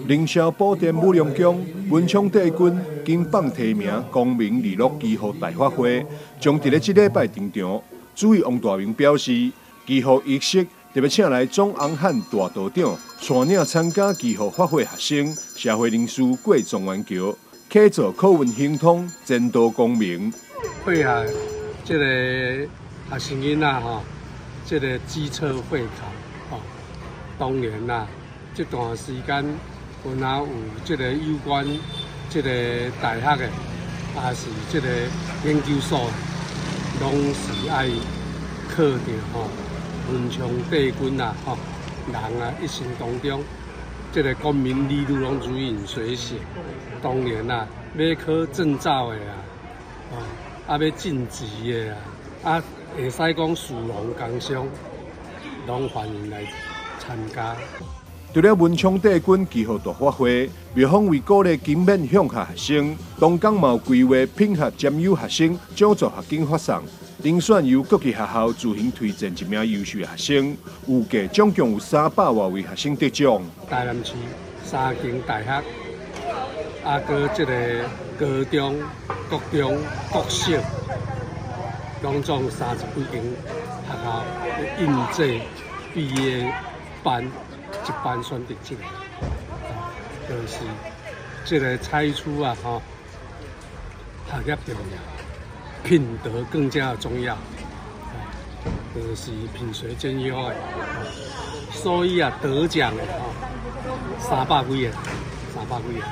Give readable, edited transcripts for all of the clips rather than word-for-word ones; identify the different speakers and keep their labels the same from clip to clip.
Speaker 1: 凌霄寶殿武龍宮文昌帝君金榜題名功名利祿祈福大法會，將佇咧這禮拜登場。主委王大明表示，祈福儀式特別請來總紅漢大道長帶領參加祈福法會學生、社會人士過狀元橋，啟造考運亨通、前途光明。
Speaker 2: 配合這個學生囡仔吼，這個基測會考吼，當然啦，這段時間有若有這個有關這個大學的，抑是這個研究所，攏是愛靠著吼文昌帝君啊吼人啊一生當中，這個功名利祿攏如影隨形。當然啦，欲考證照的啊，哦，啊欲進級的啊，啊會使講士農工商，攏歡迎來參加。
Speaker 1: 除了文昌帝君祈福大法會，廟方為鼓勵勤勉向學學生，同工嘛有規劃品學兼優學生獎助學金發送，遴選由各級學校自行推薦一名優秀學生，預計總共有300外位學生得獎。
Speaker 2: 台南市三間大學，啊，閣這個高中、國中、國小，攏總30幾間學校的應屆畢業班，一班選擇這個，就是這個採取啊，吼，學業重要，品德更加重要，就是品學兼優的，所以啊，得獎的吼，三百幾個，三百幾個。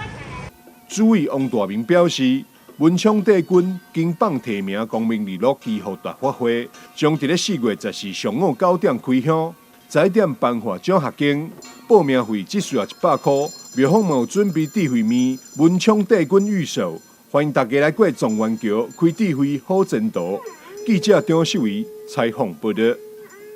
Speaker 1: 主委王大明表示，文昌帝君金榜題名功名利祿祈福大法會，將佇咧4月14上午9點開香，11點頒發獎學金，報名費只需要100箍。廟方嘛有準備智慧麵、文昌帝君御壽，歡迎大家來過狀元橋，開智慧好前途。記者張秀儀採訪報導。